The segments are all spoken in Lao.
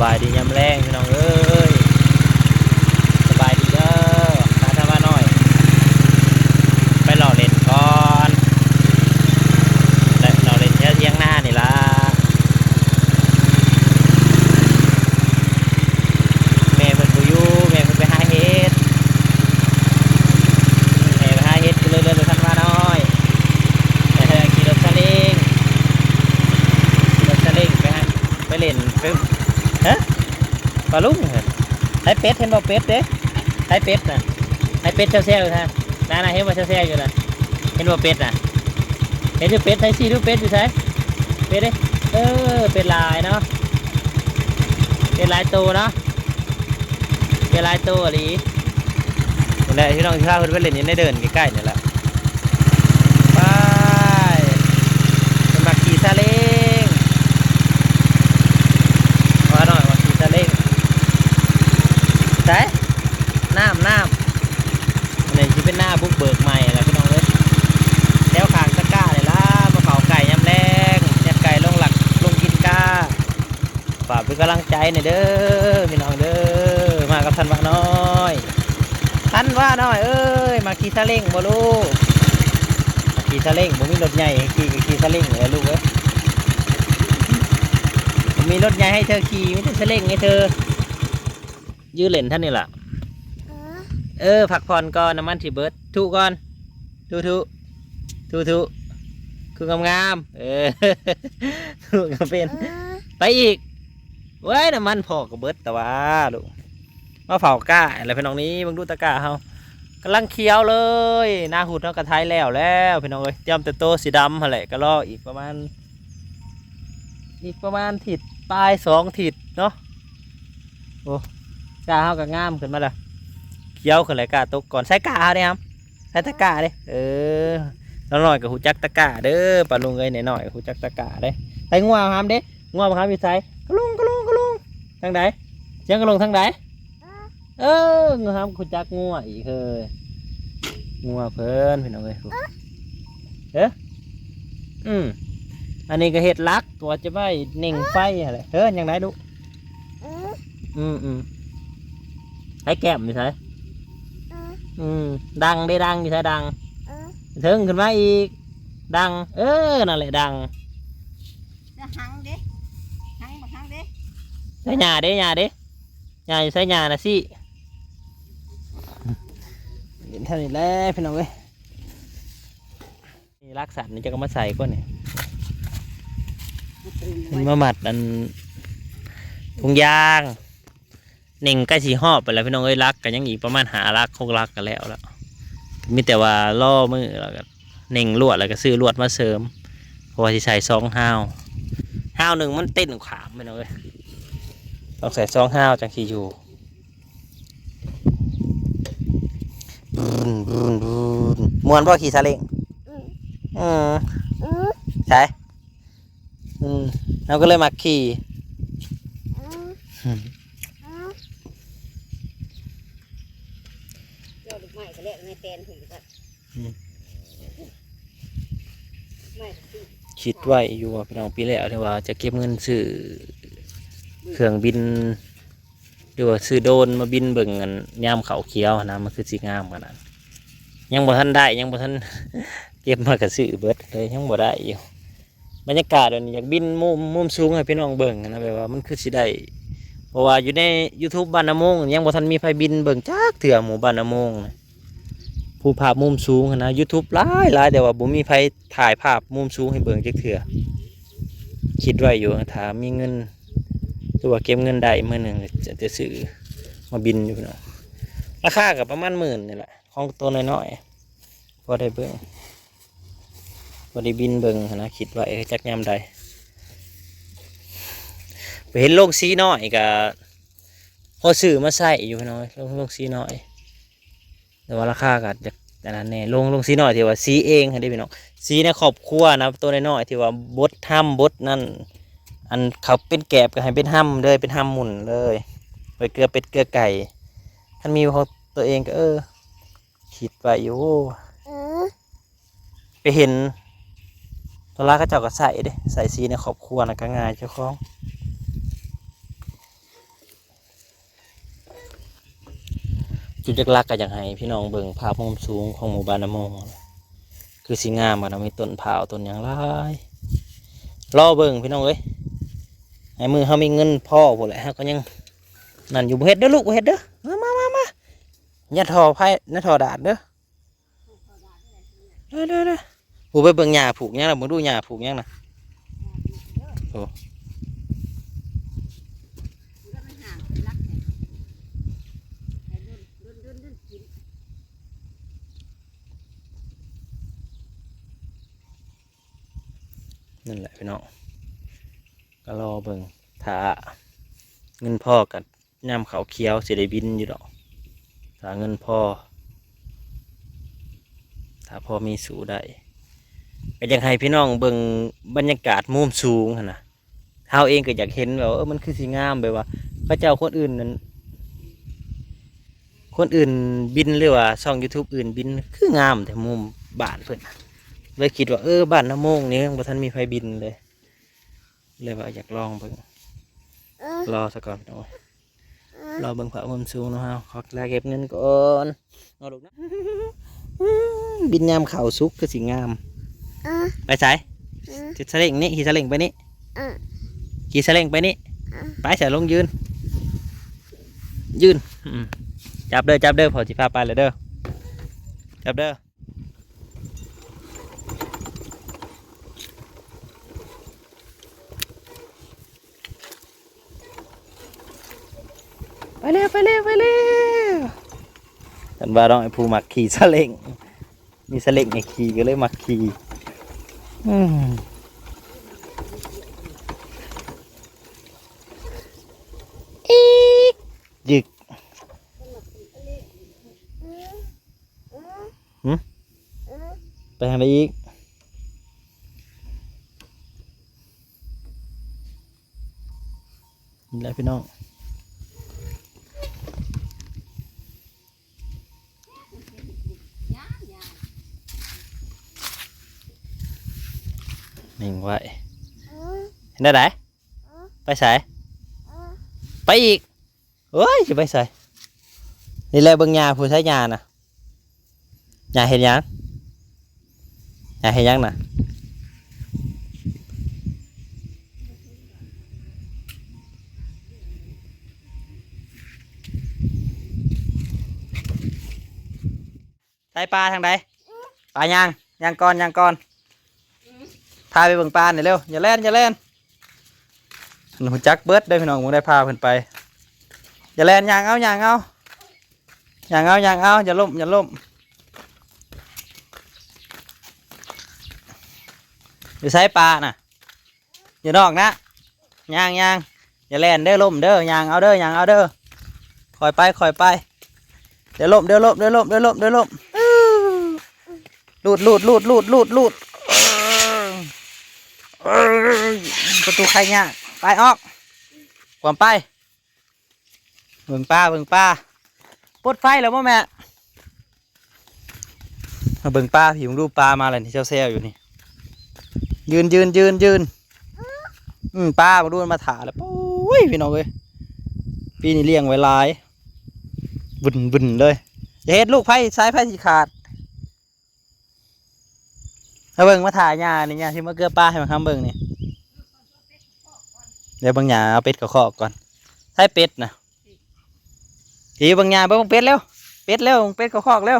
ສະບາຍດີຍາມແລງພີ່ນ້ອງເອີຍ ສະບາຍດີເດີ ພາທ່ານວ່ານ້ອຍໄປເລາະເລ່ນກ່ອນ ໄປເລາະເລ່ນແຖວຖຽງນານີ້ລະ ແມ່ເພິ່ນບໍ່ຢູ່ ແມ່ເພິ່ນໄປຫາເຫັດ ແມ່ໄປຫາເຫັດ ກໍເລີຍເລີຍໄປທ່ານວ່ານ້ອຍ ໄປເທິງຂີ່ລົດຊາເລ້ງ ຂີ່ລົດຊາເລ້ງໄປຫາ ໄປເລ່ນ ໄປ ຮະ ປາລຸງ ໃຫ້ເປັດ ເຫັນບໍ່ເປັດເດ້ ໃຫ້ເປັດນະ ໃຫ້ເປັດແຊວໆຢູ່ນະ ນະ ນະ ເຫັນບໍ່ແຊວໆຢູ່ນະ ເຫັນບໍ່ເປັດນະ ເຫັນຢູ່ເປັດ ໃຫ້ຊີ້ດູເປັດຢູ່ໃສ ເປັດເດ້ ເອີ ເປັດຫຼາຍເນາະ ເປັດຫຼາຍໂຕເນາະ ເປັດຫຼາຍໂຕອີ່ຫຼີ ພຸ້ນແຫຼະ ພີ່ນ້ອງ ຊິພາເພິ່ນໄປຫຼິ້ນຢູ່ໃນເດີ່ນໃກ້ໆນີ້ແຫຼະ ໄປ ເພິ່ນມັກຂີ່ຊາເລ້ງ ວ່າໜ້ອຍມັກຂີ່ຊາເລ້ງ ໃສ ນ້ຳ ນ້ຳ ອັນນີ້ຊິເປັນນາບຸກເບີກໃໝ່ແຫຼະພີ່ນ້ອງເອີຍ ແຖວຂ້າງຕະກ້ານີ້ລະ ມາເຝົ້າໄກ່ຍາມແລງ ຍັດໄກ່ລົງຫຼັກ ລົງກິນກ້າ ຝາກເປັນກຳລັງໃຈແດ່ເດີພີ່ນ້ອງເດີ ມາກັບທັນວານ້ອຍ ທັນວານ້ອຍເອີຍ ມັກຂີ່ຊາເລ້ງບໍ່ລູກ ມັກຂີ່ຊາເລ້ງ ບໍ່ມີລົດໃຫຍ່ໃຫ້ຂີ່ ກໍຂີ່ຊາເລ້ງແຫຼະລູກເອີຍ ບໍ່ມີລົດໃຫຍ່ໃຫ້ເທີຂີ່ ມີແຕ່ຊາເລ້ງໃຫ້ເທີ ຢືນຫຼິ້ນແຖວນີ້ລະ ເອີ ເອີ ພັກຜ່ອນກ່ອນ ນ້ຳມັນຊິເບິດ ທຸກ່ອນ ທຸໆ ທຸໆ ຄືງາມໆ ເອີ ທຸກໍເປັນ ເອີ ໄປອີກ ເວີຍ ນ້ຳມັນພໍ້ກໍເບິດແຕ່ວ່າລູກ ມາເຝົ້າກ້າແຫຼະພີ່ນ້ອງນີ້ ເບິ່ງດູຕະກ້າເຮົາ ກຳລັງຂຽວເລີຍ ນາຫຸດເຮົາກໍໄຖແລ້ວແລ້ວພີ່ນ້ອງເອີຍ ຕຽມແຕ່ໂຕສີດຳຫັ້ນແຫຼະ ກໍລໍອີກປະມານ ອີກປະມານທິດປາຍ ສອງທິດເນາະ ໂອ້ ກ້າເຮົາກໍງາມຂຶ້ນມາແລ້ວ ຂຽວຂຶ້ນແລ້ວ ກ້າຕົກກ່ອນ ໃສ່ກ້າເຮົາເດ້ ໃສ່ຕະກ້າເດ້ ເອີ ນ້ອຍໆກໍຮູ້ຈັກຕະກ້າເດີ ປາລຸງເອີຍ ນ້ອຍໆກໍຮູ້ຈັກຕະກ້າເດ້ ໃສ່ງົວຫາມເດ້ ງົວຫາມຢູ່ໃສ ກະລຸງ ກະລຸງ ກະລຸງ ທາງໃດ ສຽງກະລຸງທາງໃດ ເອີ ງາມ ຮູ້ຈັກງົວອີກເຮີ້ຍ ງົວເພິ່ນພີ່ນ້ອງເອີຍ ເອີ ອືມ ອັນນີ້ກໍເຮັດຫຼັກ ກໍວ່າຈະໄວ້ເໜັງໄຟຫັ້ນແຫຼະ ເຮີ້ຍ ຫຍັງໃດລູກ ອືມ ອືມ ໃຫ້ແກ້ມຢູ່ໃສ ອືມ ດັງເດ້ ດັງຢູ່ໃສ ດັງ ເທິງຂຶ້ນມາອີກ ດັງ ເອີ ນັ້ນແຫຼະ ດັງ ແລ້ວຫາງເດ້ ຫາງ ບັກຫາງເດ້ ໃສ່ຫຍ້າເດ້ ຫຍ້າເດ້ ຫຍ້າຢູ່ໃສ ຫຍ້ານະຊີ້ ເຫັນເທົ່ານີ້ແຫຼະພີ່ນ້ອງເອີຍ ນີ້ຫຼັກສັ້ນນີ້ ເຈົ້າກໍມາໃສ່ກ່ອນນີ້ ມັນມາມັດອັນຖົງຢາງ ເໜັງໃກ້ຊິຮອບໄປແລ້ວພີ່ນ້ອງເອີຍ ຫຼັກກໍຍັງອີກປະມານຫ້າຫຼັກ ຫົກຫຼັກກໍແລ້ວລະ ມີແຕ່ວ່າລໍມື ແລ້ວກໍເໜັງລວດ ແລ້ວກໍຊື້ລວດມາເສີມ ເພາະວ່າຊິໃສ່ສອງຮາວ ຮາວໜຶ່ງມັນເຕັ້ນຂ້າມພີ່ນ້ອງເອີຍ ຕ້ອງໃສ່ສອງຮາວຈັ່ງຊິຢູ່ ບຣືນ ບຣືນ ບຣືນ ມ່ວນບໍ່ຂີ່ຊາເລ້ງ ອືມ ອືມ ອືມ ໃສ ອືມ ເຮົາກໍເລີຍມັກຂີ່ ອືມ ອືມ ອືມ ເຈົ້າລູກໄມ້ກໍແລ້ວ ໄມ້ແຕນພຸ້ນກໍ ອືມ ໄມ້ທີ່ ຄິດໄວ້ຢູ່ວ່າ ພີ່ນ້ອງ ປີແລ້ວທີ່ວ່າຈະເກັບເງິນຊື້ເຄື່ອງບິນ ຫຼືວ່າຊື້ໂດຣນມາບິນເບິ່ງອັນຍາມເຂົ້າຂຽວຫັ້ນນະ ມັນຄືຊິງາມຂະໜາດ ຍັງບໍ່ທັນໄດ້ ຍັງບໍ່ທັນເກັບມາກໍຊື້ເບິດເລີຍ ຍັງບໍ່ໄດ້ຢູ່ ບັນຍາກາດແບບນີ້ ຢາກບິນມຸມ ມຸມສູງໃຫ້ພີ່ນ້ອງເບິ່ງຫັ້ນນະ ແບບວ່າມັນຄືຊິໄດ້ ເພາະວ່າຢູ່ໃນຢູທູບບ້ານນາໂມງ ຍັງບໍ່ທັນມີໃຜບິນເບິ່ງຈັກເທື່ອ ໝູ່ບ້ານນາໂມງນະ ຜູ້ພາບມຸມສູງຫັ້ນນະ ຢູທູບຫຼາຍໆ ແຕ່ວ່າບໍ່ມີໃຜຖ່າຍພາບມຸມສູງໃຫ້ເບິ່ງຈັກເທື່ອ ຄິດໄວ້ຢູ່ ຖ້າມີເງິນ ຫຼືວ່າເກັບເງິນໄດ້ມື້ໜຶ່ງ ຈະ ຈະຊື້ມາບິນຢູ່ເນາະ ລາຄາກໍປະມານໝື່ນນີ້ແຫຼະ ຂອງໂຕນ້ອຍໆ ພໍໄດ້ເບິ່ງ ພໍໄດ້ບິນເບິ່ງຫັ້ນນະ ຄິດໄວ້ ເອີ ຈັກຍາມໃດ ໄປເຫັນໂລງສີນ້ອຍກໍພໍຊື້ມາໃຊ້ຢູ່ເນາະ ໂລງ ໂລງສີນ້ອຍ ແຕ່ວ່າລາຄາກໍຈະອັນນັ້ນແດ່ ໂລງ ໂລງສີນ້ອຍທີ່ວ່າສີເອງຫັ້ນເດ້ພີ່ນ້ອງ ສີໃນຄອບຄົວນະ ໂຕນ້ອຍໆ ທີ່ວ່າບົດຮຳບົດນັ້ນ ອັນເຂົາເປັນແກບກໍໃຫ້ເປັນຮຳເລີຍ ເປັນຮຳໝຸ່ນເລີຍ ໄວ້ເກືອເປັດເກືອໄກ່ ຄັນມີຂອງຕົວເອງກໍ ເອີ ຄິດໄວ້ຢູ່ ອືມ ໄປເຫັນໂທລະເຂົາເຈົ້າກໍໃຊ້ເດ້ ໃສ່ສີໃນຄອບຄົວນະກໍງ່າຍເຈົ້າຂອງ ຈຸດຫຼັກໆກໍຢາກໃຫ້ພີ່ນ້ອງເບິ່ງພາບມຸມສູງຂອງໝູ່ບ້ານນາໂມງ ຄືຊິງາມບັດນະ ມີຕົ້ນພ້າວຕົ້ນຫຍັງຫຼາຍ. ລໍເບິ່ງພີ່ນ້ອງເອີຍ ໃຫ້ມື້ເຮົາມີເງິນພໍພຸ້ນແຫຼະ ເຮົາກໍຍັງນັ້ນຢູ່. ບໍ່ເຮັດເດີລູກ ບໍ່ເຮັດເດີ ມາ ມາ ມາ ມາ ຢ່າທໍ່ໄຟ ຢ່າທໍ່ດາດເດີ. ເດີ ເດີ ເດີ ໂອ້ ໄປເບິ່ງຫຍ້າຜູກຫຍັງລະ ເບິ່ງດູຫຍ້າຜູກຫຍັງນະ. ໂອ້ ນັ້ນແຫຼະພີ່ນ້ອງ ກໍລໍເບິ່ງ ຖ້າເງິນພໍກໍ ຍາມເຂົ້າຂຽວຊິໄດ້ບິນຢູ່ດອກ ຖ້າເງິນພໍ ຖ້າພໍມີສູ້ໄດ້. ກໍຢາກໃຫ້ພີ່ນ້ອງເບິ່ງບັນຍາກາດມຸມສູງຫັ້ນນະ ເຮົາເອງກໍຢາກເຫັນແບບວ່າ ເອີ ມັນຄືຊິງາມ ແບບວ່າເຂົາເຈົ້າຄົນອື່ນນັ້ນ ຄົນອື່ນບິນ ຫຼືວ່າຊ່ອງຢູທູບອື່ນບິນ ຄືງາມແທ້ມຸມບ້ານເພິ່ນ. ເລີຍຄິດວ່າ ເອີ ບ້ານນາໂມງນີ້ຍັງບໍ່ທັນມີໃຜບິນເລີຍ ເລີຍວ່າຢາກລອງເບິ່ງ. ເອີ ລໍຊະກ່ອນພີ່ນ້ອງ ລໍເບິ່ງພາບມຸມສູງເນາະ. ເຮົາຂໍລາເກັບເງິນກ່ອນເນາະລູກເນາະ. ບິນຍາມເຂົ້າສຸກຄືຊິງາມ. ເອີ ໄປໃສ? ເອີ ຂີ່ສະເລັງນີ້ ຂີ່ສະເລັງໄປນີ້. ເອີ ຂີ່ສະເລັງໄປນີ້. ເອີ ໄປໃສ? ລົງຢືນ ຢືນ. ອືມ ຈັບເດີ ຈັບເດີ ພໍ່ຊິພາໄປແລ້ວເດີ ຈັບເດີ. ໄປແລ້ວ ໄປແລ້ວ ໄປແລ້ວ. ເພິ່ນວ່ານ້ອງໄອ້ພູມັກຂີ່ສະເລັງ ມີສະເລັງໃຫ້ຂີ່ ກໍເລີຍມັກຂີ່. ອືມ ອີກ ຍຶກ. ຫຶ ໄປທາງໃດອີກ? ນີ້ແຫຼະພີ່ນ້ອງ ນິ່ງໄວ້. ເຮັດແນວໃດ? ໄປໃສ? ໄປອີກ. ໂອ້ຍ ຊິໄປໃສ? ນີ້ແຫຼະ ເບິ່ງຍ່າ ຜູ້ໃຊ້ຍ່ານະ. ຍ່າເຮັດຫຍັງ? ຍ່າເຮັດຫຍັງນະ? ໃສປາທາງໃດ? ປາຍ່າງ ຍ່າງກ່ອນ ຍ່າງກ່ອນ. ພາໄປເບິ່ງປານີ້ເລັວ. ຢ່າແລ່ນ ຢ່າແລ່ນ. ເພິ່ນຮູ້ຈັກເບິດເດີພີ່ນ້ອງ ບໍ່ໄດ້ພາເພິ່ນໄປ. ຢ່າແລ່ນ ຍ່າງເອົາ ຍ່າງເອົາ ຍ່າງເອົາ ຍ່າງເອົາ. ຢ່າລົ້ມ ຢ່າລົ້ມ. ຢູ່ໃສປານະ? ຢູ່ນອກນະ. ຍ່າງ ຍ່າງ ຢ່າແລ່ນເດີ ລົ້ມເດີ. ຍ່າງເອົາເດີ ຍ່າງເອົາເດີ. ຄ່ອຍໄປ ຄ່ອຍໄປ. ດຽວລົ້ມ ດຽວລົ້ມ ດຽວລົ້ມ ດຽວລົ້ມ ດຽວລົ້ມ. ລູດ ລູດ ລູດ ລູດ ລູດ. ເອີຍ ປະຕູໄຂຍາກ. ໄປ ອອກ. ກວມໄປ. ເບິ່ງປາ ເບິ່ງປາ. ປົດໄຟແລ້ວບໍ່ແມ່? ມາເບິ່ງປາ ພີ່ ເບິ່ງດູ ປາມາແລ້ວນີ້ ແຊວໆຢູ່ນີ້. ຢືນ ຢືນ ຢືນ ຢືນ. ອືມ ປາ ເບິ່ງດູ ມັນມາຖ້າແລ້ວ. ໂອ້ຍ ພີ່ນ້ອງເອີຍ ປີນີ້ລ້ຽງໄວ້ຫຼາຍ ບຶ້ນໆເລີຍ. ຢ່າເຮັດລູກ ໄຟ ສາຍໄຟຊິຂາດ. ເອົາເບິ່ງ ມາຖ້າຍ່ານີ້ ຍ່າຊິມາເກືອປາໃຫ້ບັກຄຳເບິ່ງນີ້. ດຽວເບິ່ງຍ່າເອົາເປັດເຂົ້າຄອກກ່ອນ. ໃສເປັດນະ? ອີ ເບິ່ງຍ່າ ເບິ່ງເປັດເລັວ ເປັດເລັວ ເບິ່ງເປັດເຂົ້າຄອກເລັວ.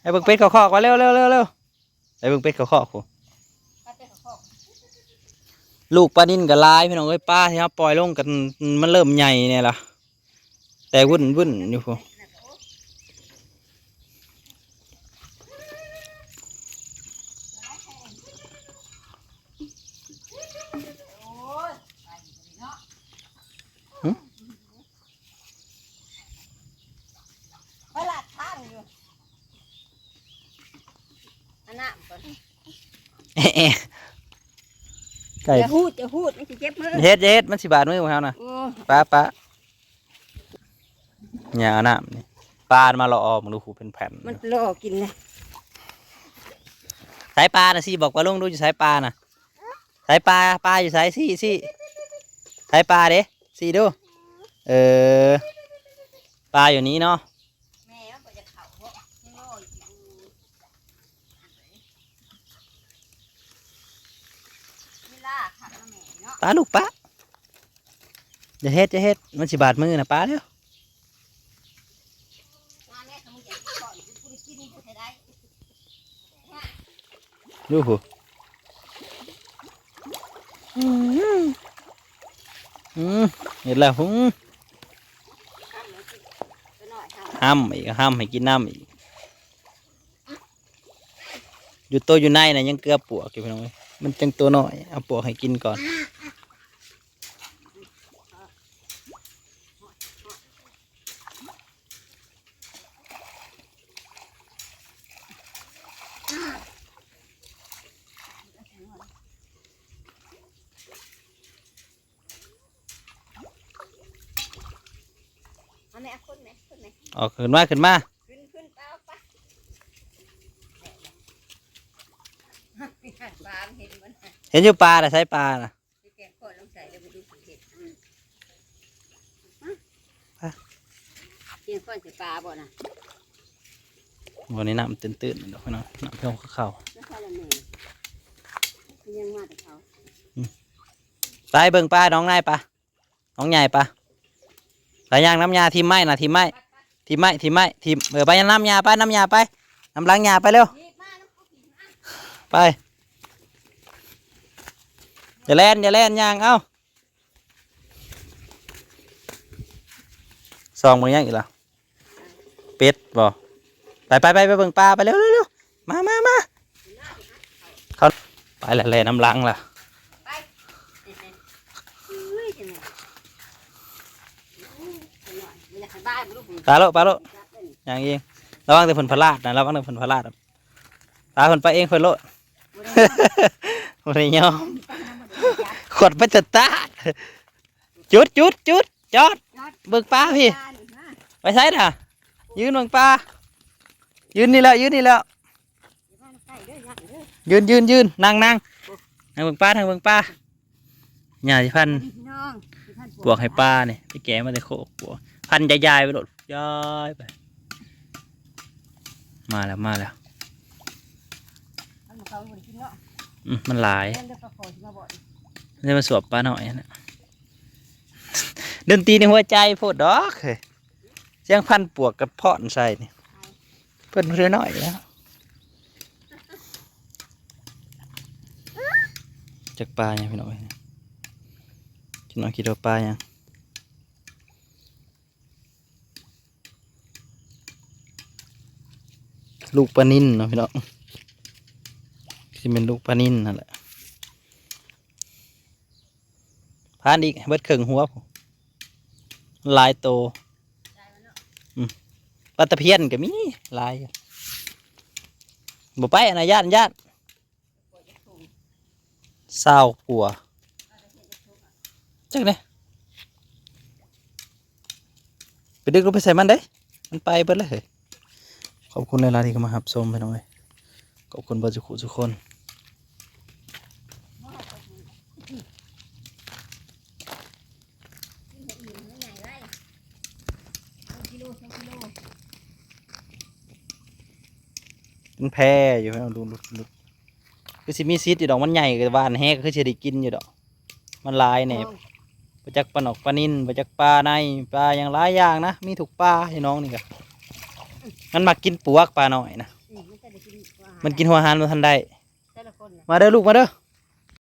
ໃຫ້ເບິ່ງເປັດເຂົ້າຄອກວ່າ ເລັວ ເລັວ ເລັວ ເລັວ. ໃຫ້ເບິ່ງເປັດເຂົ້າຄອກພຸ້ນ. ລູກປານິນກໍຫຼາຍ ພີ່ນ້ອງເອີຍ. ປາທີ່ເຮົາປ່ອຍລົງກັນ ມັນເລີ່ມໃຫຍ່ແດ່ລະ. ແຕ່ວຸ້ນໆຢູ່ພຸ້ນ. ຫຶ ຂ້ອຍລາດທາງຢູ່ ອັນນັ້ນກ່ອນ. ເອະ ເອະ ໄກ່ ຢ່າຫູດ ຢ່າຫູດ ມັນຊິເຈັບມື. ເຮັດ ຢ່າເຮັດ ມັນຊິບາດມືພວກເຮົານະ. ໂອ້ ປະ ປະ. ຫຍ້ານ້ຳນີ້ ປາມາເລາະອອກ ເບິ່ງດູ ເປັນແຜ່ນ ມັນເລາະກິນນະ. ໃສປານະ? ຊີ້ ບອກປາລຸງດູ ຢູ່ໃສປານະ? ໃສປາ? ປາຢູ່ໃສ? ຊີ້ ຊີ້ ໃສປາເດ? ຊີ້ດູ. ເອີ ປາຢູ່ນີ້ເນາະ. ປາລູກປາ ຢ່າເຮັດ ຢ່າເຮັດ ມັນຊິບາດມືນະ ປາເລັວ. ດູພຸ້ນ ອືມ ອືມ ເຮັດແລ້ວພຸ້ນ ຫ້ຳອີກ ຫ້ຳໃຫ້ກິນນ້ຳອີກ. ຢູ່ໂຕຢູ່ໃນນະຍັງເກືອປວກຢູ່ ພີ່ນ້ອງເອີຍ ມັນຈັ່ງໂຕນ້ອຍ ເອົາປວກໃຫ້ກິນກ່ອນ. ເອົາແມ່ ເອົາຄົນແມ່ ຄົນແມ່ ເອົາຂຶ້ນມາ ຂຶ້ນມາ ຂຶ້ນ ຂຶ້ນ ໄປ ອອກໄປ ປາມັນເຫັນມັນ ເຫັນຢູ່ປານະ ໃສປານະ ຊິແກງຂ້ອຍລອງໃສ່ເດີ ບໍ່ຮູ້ຊິເຮັດ ອືມ ອະ ແກງຂ້ອຍໃສ່ປາບໍ່ນະ ບໍ່ ໃນນ້ຳຕື້ນໆດອກ ພີ່ນ້ອງ ນ້ຳເພິ່ງເຂົ້າ ແລ້ວໃສ່ລະແມ່ ມັນຍັງມາແຕ່ເຂົາ ອືມ ໄປເບິ່ງປາໜອງນາຍປາ ນ້ອງໃຫຍ່ປະ ໄປຍ່າງນຳຍ່າ ຖິ້ມໄມ້ນະ ຖິ້ມໄມ້ ຖິ້ມໄມ້ ຖິ້ມໄມ້ ຖິ້ມ ເອີ ໄປນຳຍ່າໄປ ນຳຍ່າໄປ ນຳຫຼັງຍ່າໄປເລັວ ໄປ ຢ່າແລ່ນ ຢ່າແລ່ນ ຍ່າງ ເອົ້າ ສ່ອງເບິ່ງຫຍັງອີກລະ ເປັດບໍ່ ໄປ ໄປ ໄປ ໄປເບິ່ງປາ ໄປເລັວ ເລັວ ເລັວ ມາ ມາ ມາ ເຂົ້າ ໄປລະ ແລ່ນຳຫຼັງລະ ໄປ ເອີຍ ຈັງໃດ ບໍ່ຢາກໃຫ້ບາຍບໍ່ລູກ ປາໂລດ ປາໂລດ ຍ່າງເອງ ລະວັງແຕ່ເພິ່ນພະລາດນະ ລະວັງແຕ່ເພິ່ນພະລາດ ປາເພິ່ນໄປເອງເພິ່ນໂລດ ບໍ່ໄດ້ຍອມ ບໍ່ໄດ້ຍອມ ຂວດໄປສະຕາດ ຈຸດ ຈຸດ ຈຸດ ຈອດ ເບິ່ງປາພີ້ ໄປໃສນະ ຢືນເບິ່ງປາ ຢືນນີ້ແຫຼະ ຢືນນີ້ແຫຼະ ຢືນ ຢືນ ຢືນ ນັ່ງ ນັ່ງ ນັ່ງເບິ່ງປາ ນັ່ງເບິ່ງປາ ຍ່າຊິພັນ ນີ້ພີ່ນ້ອງ ຊິພັນ ປວກໃຫ້ປານີ້ ໄປແກະມາແຕ່ໂຄກ ປວກ ພັນຢາຍໆໄປໂລດ ຢາຍໄປ ມາແລ້ວ ມາແລ້ວ ມັນບໍ່ເຂົ້າ ບໍ່ໄດ້ກິນເນາະ ອືມ ມັນຫຼາຍ ແມ່ນເດີ ປາຄໍຊິມາບໍ່ ໄດ້ມາສວບປານ້ອຍຫັ້ນນະ ດົນຕີໃນຫົວໃຈໂພດດອກເຮີ້ຍ ສຽງພັນປວກກັບພ້ອນໃສ່ນີ້ ເພິ່ນເທື່ອນ້ອຍແລ້ວ ຈັກປາຫຍັງພີ່ນ້ອງເອີຍ ພີ່ນ້ອງຄິດວ່າປາຫຍັງ ລູກປານິນເນາະພີ່ນ້ອງ ຊິແມ່ນລູກປານິນຫັ້ນແຫຼະ ຜ່ານອີກ ໃຫ້ເບິດເຄິ່ງຫົວພຸ້ນ ຫຼາຍໂຕ ອືມ ປາຕະພຽນກໍມີຫຼາຍ ບໍ່ໄປອັນນະ ຢ້ານ ຢ້ານ ຊາວກວ່າ ຈັກແດ່ ໄປດຶກລົງໄປໃສ່ມັນເດ້ ມັນໄປເບິດເລີຍເຮີ້ຍ. ຂອບຄຸນຫຼາຍໆທີ່ເຂົ້າມາຮັບຊົມ ພີ່ນ້ອງເອີຍ ຂອບຄຸນເບິດສູ່ຜູ້ສູ່ຄົນ. ມັນແຜ່ຢູ່ ເອົາ ຫຼຸດໆ ຄືຊິມີສິດຢູ່ດອກ ມັນໃຫຍ່ ຫວ່ານແຫກໍຄືຊິໄດ້ກິນຢູ່ດອກ ມັນຫຼາຍແດ່ ບໍ່ຈັກປານອກປານິນ ບໍ່ຈັກປາໃນ ປາຫຍັງຫຼາຍຢ່າງນະ ມີທຸກປາຢູ່ໜອງນີ້ກະ ມັນມັກກິນປວກ ປານ້ອຍນະ ອືມ ມັນຈະໄດ້ກິນ ມັນກິນຫົວອາຫານບໍ່ທັນໄດ້ ແຕ່ລະຄົນນະ ມາເດີລູກ ມາເດີ